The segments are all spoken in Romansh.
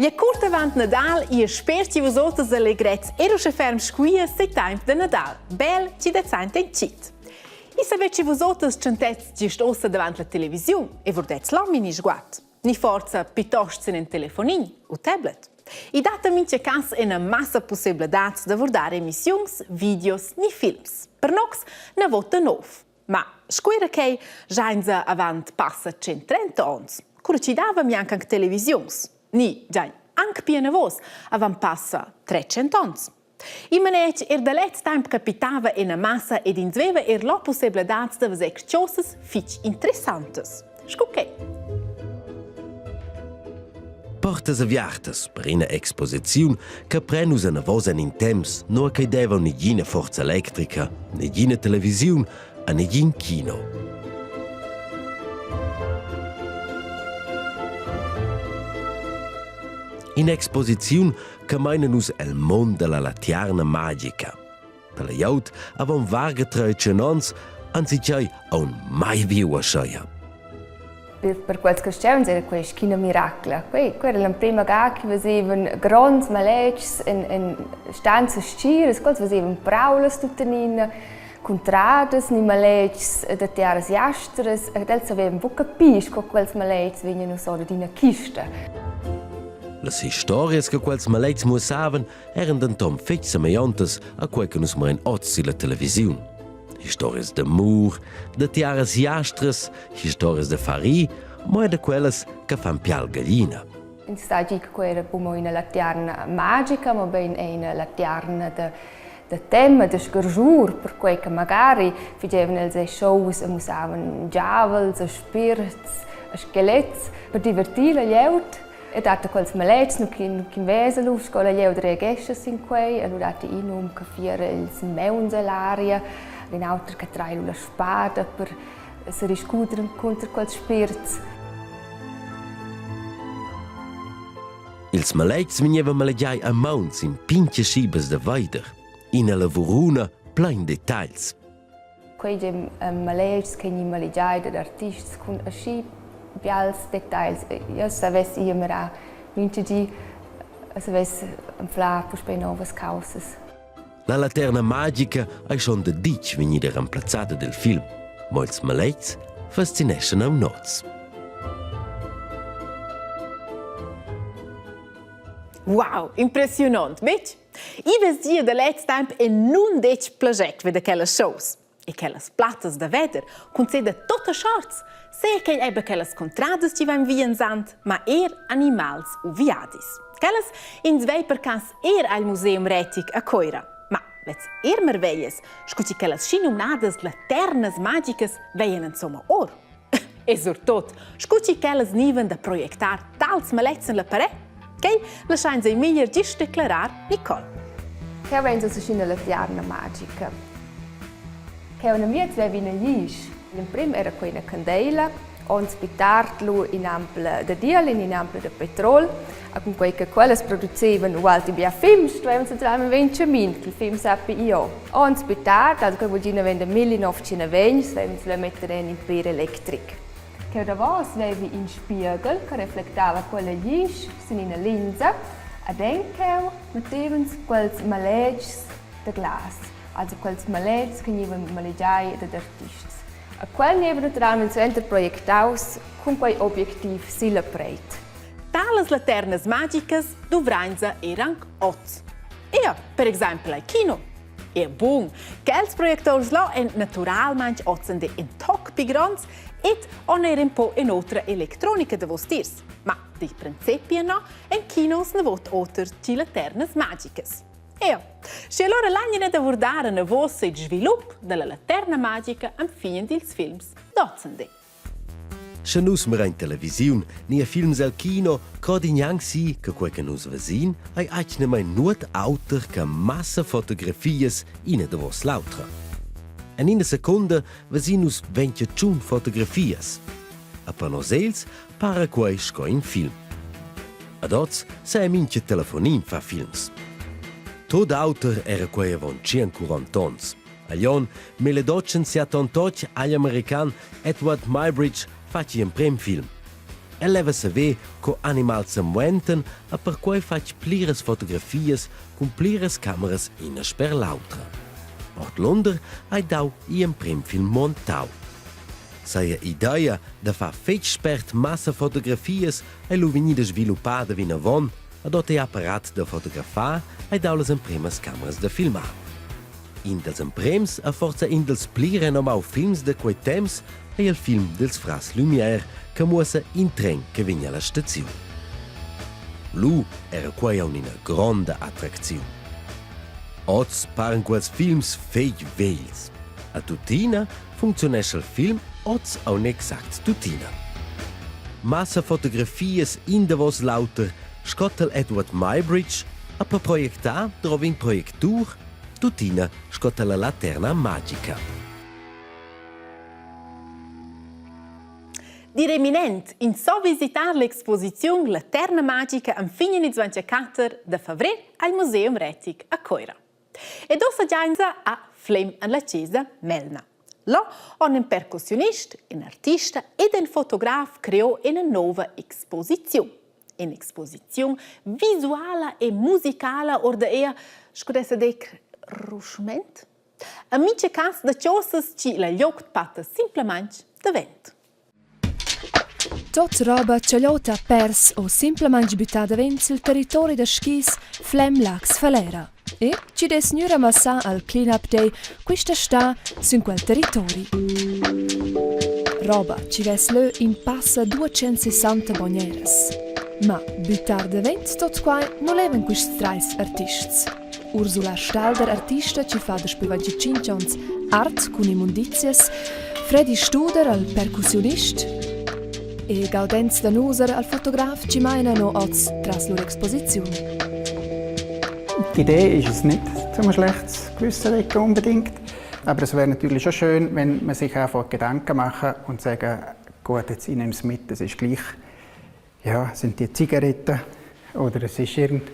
Ja curt avant Nadal ia sper chi vus oters allegrets er usche ferm squia se taimp da Nadal. Bel chi dat saint en chit. I savez chi vus oters chantets gist ossa davant la televisiun e vurdets l'hom in sguat. Ni forza piuttost sin in telefonin u tablet. I dat a mincha cas ina massa pussebladats da vurdar emissiuns, videos ni films. Per nox na vota nov. Ma sco era quei giainsa avant passa 130 onns, cura chi dava gnanc anc televisiuns, ni giain anc pli enavos, avant passa 300 onns. I manetg er da lez temp capitava ina massa ed ins veva er la pussebladad da veser chosas fitg interessantas. Sco che. Portas aviartas per ina exposiziun che pren nus anavos en in temps, nua ch'ei deva negina forza electrica, negina televisiun e negin kino. In'exposiziun che meina nus el mund dalla latiarna magica. Per la glieud avon varga 13 onns anzi tgei aunc mai viu aschia. Per, per quels carstgauns era quei sc'ina miracla. Quei, quei era l'emprema ga che vesevan gronds maletgs en, en stanzas stgiras, quels vesevan praulas tuttenina, cuntradas ni maletgs da tiaras jastras ed els savevan buca capir sco quels maletgs vegnan uss ora d'ina chista. Las historias che quels maletgs muossavan eran denton fetg semegliontas a quei che nus mirein oz silla televisiun. Historias d'amur, da tiaras jastras, historias da far ir, mo era da quellas che fan pial gaglina. Ins sa dir che quei era buca mo ina latiarna magica, mobein ina latiarna da da tema, da sgarschur, perquei che magari fagevan els ei shows e mussavan giavels e spirts e skelets per divertir la glieud. E dat quels maletgs, nu ch'in ch'in vesa lu sco la glieud reagescha sin quei, e lu dat in um che fiera ils mauns ell'aria, in auter che trai lu la spada per seriscuder encunter quels spirts. Ils maletgs vegnevan malegiai a maun sin pintgas schibas da veider, ina lavuruna plein detagls. Quei ei maletgs che vegnan malegiai dad artists cun aschi bials detagls. Jeu savess ir mirar mintga di e savess anflar puspei novas caussas. La laterna magica ei schon da ditg vegnida remplazzada dil film, mo ils maletgs fascineschan aunc oz. Wow, impressiunont, betg? I vess gia da lez temp e nundetg plascher vi da quellas shows. E quellas plattas da veder conceda tota sorts, seia ch'ei ebbe quellas contradas chi van vi ensant, ma er animals u viadis. Quellas ins vei per cas er al Museum Retic a Coira. Ma vez er marveglias, scu chi quellas schinumnadas laternas magicas veien insomma or. E surtut, scu chi quellas gnivan da projectar tals malets en la parè, quei laschains ei meglier gist declarar Nicole. Cheu vein nus ina latiarna magica. Cheu enamiez veva ina glisch. L'emprim era quei ina candeila, onns pli tard lu in'ampla da diesel, in'ampla da petrol. A cunquei che quellas producevan ualti bia fim, stuevan centralmein vegnir chamin, ch'il fim sappi ir. Onns pli tard, also quei vul dir naven da 1920, stuevan ins metter en in per electric. Cheu davos vevi in spieghel che reflectava quella glisch sin ina linsa ed en cheu mettevans quels maletgs da glas, also quels maletgs che gnivan malegiai dad artists. A quel gneva naturalmein suenter projectaus cun quei objectiv silla preit. Talas laternas magicas duvrainsa er anc oz. Ea, per exempel al kino. E bun, quels projectors là èn naturalmaing ozendi in toc pli gronds ed on er in po in'otra electronica davos tiers. Ma di principi no en kinos na vot oter ti laternas magicas. Ea, sche allora l'agnina da vurdar enavos il svilup dalla laterna magica enfin dils films d'ozendi. Sche nus mirein televisiun ni a films el kino, crodi gnanc si che quei che nus vesin ei atgnamein nuot auter che massa fotografias ina davos l'autra. En ina secunda vesin nus 21 fotografias. A per nos els para quei sco in film. Ad oz sa mintga telefonin far films. Tot auter era quei avon 140 onns. Agl onn 1878 agl american Edward Muybridge fatg igl emprem film. El leva saver co animals semuentan e perquei fatg pliras fotografias cun pliras cameras ina sper l'autra. Ordlunder hai dau igl emprem film montau. Saja ideia da far fetg spert massa fotografias ei lu vegnida sviluppada vinavon ed ot ei apparat da fotografar ei dau las empremas cameras da filmar. In dals emprems e forsa in dals pli renomau films da quei temps ei il film dils frars Lumière che muossa in tren che vegn alla staziun. Lu era quei aunc ina gronda attracziun. Oz paran quels films fetg vegls. A tuttina funcziunescha il film oz aunc exact tuttina. Massa fotografias in davos l'auter sco tal Edward Muybridge ha per projectar drova in projectur tuttina sco tala laterna magica. Di reminent, ins so visitar l'exposiziun Laterna magica enfin ils 24 da favrer al Museum Retic a Coira. Ed ossa giainsa a Flem en la Chesa Melna. Là han in percussionist, in artista ed in fotograf creò ina nova exposiziun. In'exposiziun visuala e musicala or da ea, sco dessa dir, ruschment. En mintga cas da chosas chi la glieud patta simplamaing davent. Tot roba chagliota pers o simplamaing büttà davent sül territori da skis Flem Laax Falera e chi'd es gnü ramassà al Clean-up Day quista stà sün quel territori. Roba chi vess lö in passa 260 bogneras. Ma büttar davent tot quai nu levan quists trais artists. Ursula Stalder, artista chi fa daspö 25 ons art cun immundizias, Fredi Studer, al percussiunist, e Gaudenz Danuser, al fotograf chi maina no oz tras lur exposiziun. Die Idee ist es nicht, zum ein schlechtes Gewissen wecken unbedingt. Aber es wäre natürlich schon schön, wenn man sich einfach Gedanken machen und sagen, gut, jetzt ich nehme es mit, es ist gleich, ja, sind die Zigaretten oder es ist irgendein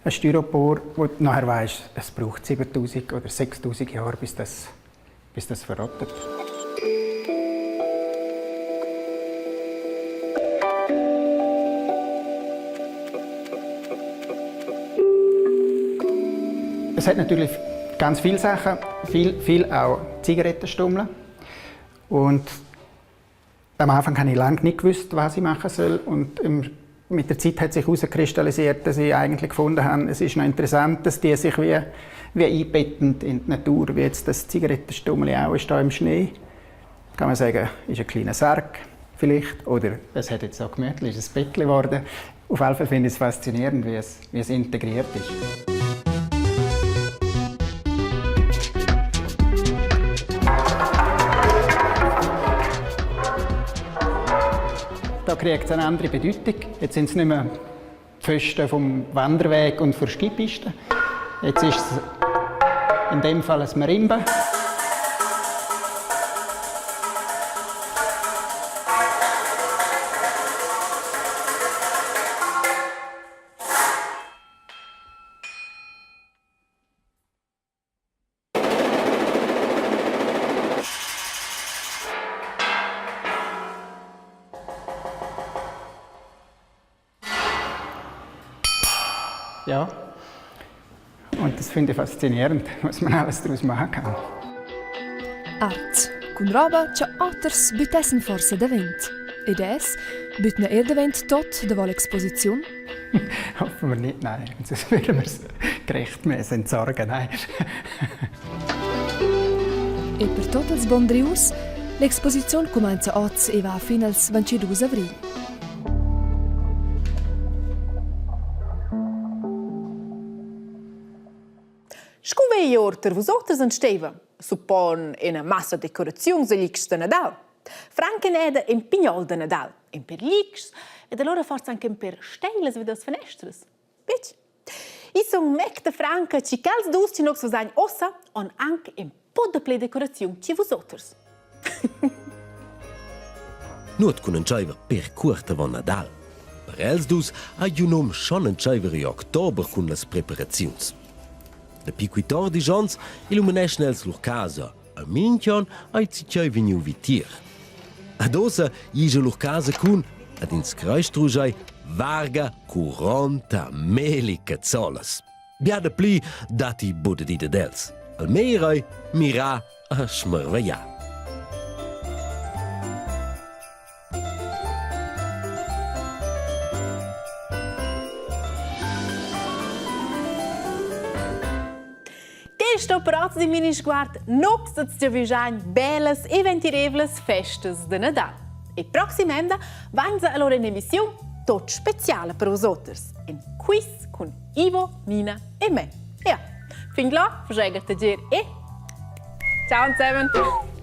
Styropor, wo du nachher weisst, es braucht 7000 oder 6000 Jahre, bis das, bis das verrottet. Es hat natürlich ganz viele Sachen, viel, viel auch Zigarettenstummeln. Und am Anfang habe ich lange nicht gewusst, was ich machen soll. Und mit der Zeit hat sich herauskristallisiert, dass ich eigentlich gefunden habe, es ist noch interessant, dass die sich wie, wie einbetten in die Natur, wie jetzt das Zigarettenstummel auch ist da im Schnee. Kann man sagen, ist ein kleiner Sarg vielleicht, oder es hat jetzt auch gemütlich, ist ein Bettchen geworden. Auf jeden Fall finde ich es faszinierend, wie es, wie es integriert ist. Da kriegt es eine andere Bedeutung. Jetzt sind es nicht mehr die Pfosten vom Wanderweg und von der Skipiste. Jetzt ist es in dem Fall ein Marimba. Ja. Und das finde ich faszinierend, was man alles daraus machen kann. Art. Cun roba cha oters büttessen forsa davent. Ed es büttna eir davent tot davo l'exposiziun? Hoffen wir nicht, nein. Sonst würden wir es gerecht müssen entsorgen, nein. E per tot ils bondrius, l'exposiziun cumainza oz e va fin als 22 avrigl. Scu vei or ter vus oters en steiva? Suppon ina massa decoraziuns e glics da Nadal. Frank eda in pignol da Nadal, in per glics ed allora forsa anche in per steilas vi das fenestras. Bitg? I sun mec da Franca chi quels dus chi nox vasain ossa on anc in po da ple decoraziun chi vus oters. Nuot cun entscheiver per cuort avon Nadal. Per els dus ha giu num schon entscheiver igl october cun las preparaziuns. Dapi 14 onns illumineschan els lur casa e mintg'onn ei zatgei vegniu vitier. Ad ussa igl lur casa cun. Ad ins crei varga 40 meli cazzolas. Bia de pli datti buca di dad els. Al meirei mira a smarvegliar. Questo prozzi di Minisguard nox az giavüschain bellas e ventirevlas festas de Nadal. E proximenda vainsa allora in emissiun tot speciale per vus oters, in quiz cun Ivo, Nina e me. Ja, fin là, faschega te gir e ciao zusammen!